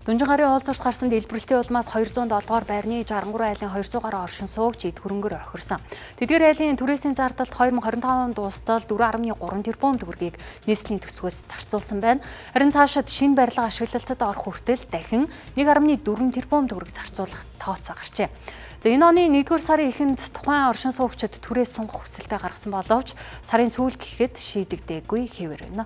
Дүнжин гарын уулзалт гарсан дэлбэрэлтийн улмаас 207 дугаар байрны 63 айлын 200 гаруй оршин суугч эд хөрөнгөөр охирсон. Тэдгээр айлын түрээсийн зардалд 2025 онд дуустал 4.3 тэрбум төгрөгийг нийслэлийн төсвөөс зарцуулсан байна. Харин цаашид шинэ барилга ашиглалтад орох хүртэл дахин 1.4 тэрбум төгрөг зарцуулах тооцоо гарчээ. За, энэ оны 1-р сарын эхэнд тухайн оршин суугчид түрээс сунгах хүсэлтээ гаргасан боловч сарын сүүл гэхэд шийдэгдээгүй хэвээр байна.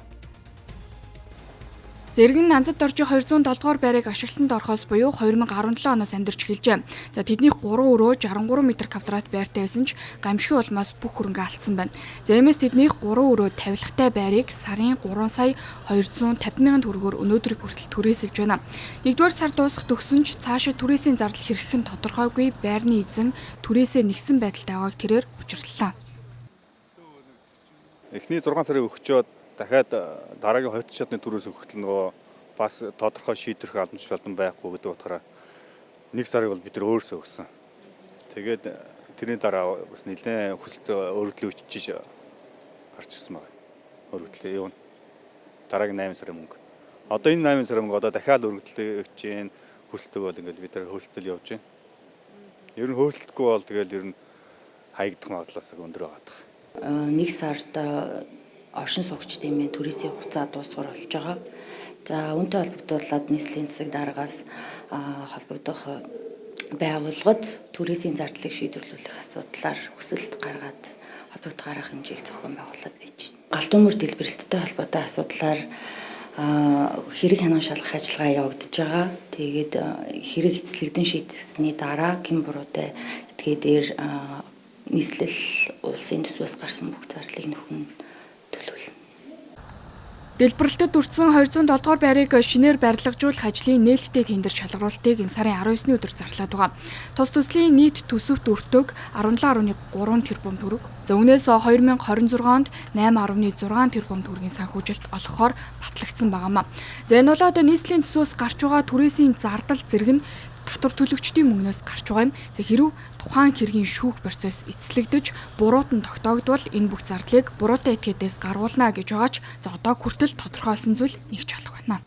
Зэрэг нь Нанзад доржийн 207 дугаар байрыг ашиглалтанд орохоос буюу 2017 оноос амьдарч эхэлжээ. За, тэднийх 3 өрөө 63 м квадрат байртай байсан ч гамшигын улмаас бүх хөрөнгө алдсан байна. За, иймээс тэднийх 3 өрөө тавилгатай байрыг сарын 3 сая 250 мянган төгрөгөөр өнөөдрийг хүртэл түрээсэлж байна. 1-р сар дуусах төгсөн ч цаашаа түрээсийн зардал хэрэгхэн тодорхойгүй, байрны эзэн түрээсээ нэгсэн байдалтай байгааг тэрээр учирлаа. Эхний 6 сарын өгчөөд дахиад дараагийн 2 шатны түрээс өгөхтөл нөгөө бас тодорхой шийдвэрх албан тушаалдан байхгүй гэдэг утгаараа нэг сарыг бол бид нар өөрсөө өгсөн. Тэгээд тэрний дараа бас нэлээд хүсэлт өргөдлөө өчөж гарч ирсэн байна. Өргөдлөө юу дараагийн 8 сарын мөнгө. Одоо энэ 8 сарын мөнгө одоо дахиад өргөдлөө өгч гин хүсэлт бол ингээл бид нар хөөсөлтөл явж байна. Ер нь хөөсөлтгүй бол тэгэл ер нь хаягдах магадлалаас өндөр байгаа. Нэг сард оршин суугчдын мэн түрээсийн хугацаа дуусгар болж байгаа. За, үүнтэй холбогдуулаад нийслэлийн засаг даргаас холбогдох байгууллагад түрээсийн зардлыг шийдвэрлүүлэх асуудлаар хүсэлт гаргаад холбогдох арга хэмжээг зохион байгуулад байж байна. Галт төмөр дэлбэрэлттэй холбоотой асуудлаар хэрэг хянан шалгах ажиллагаа явагдаж байгаа. Тэгээд хэрэг эцлэгдэн шийдсэний дараа гэм буруутай этгээдээр нийслэл улсын төсвөөс гарсан бүх зардлыг нөхөн төлөвлөнө. Дэлбэрэлтэд өртсөн 207 дугаар байрыг шинээр барилгажуулах ажлын нээлттэй тендер шалгаруултыг энэ сарын 19-ны өдөр зарлаад байгаа. Тус төслийн нийт төсөвт өртөг 17.3 тэрбум төгрөг. За, үүнээс 2026 онд 8.6 тэрбум төгрөгийн санхүүжилт олгохоор батлагдсан байгаамаа. За, энэ болоод нийслэлийн төсвөөс гарч байгаа түрээсийн зардал зэрэг нь татвар төлөгчдийн мөнгнөөс гарч байгаа юм. За, хэрв тухайн хэргийн шүүх процесс эцэслэгдэж буруут нь тогтоогдвол энэ бүх зардлыг буруутай этгээдээс гаргуулна гэж байгаа ч за, одоо хүртэл тодорхойлсон зүйл нэг ч алга байна.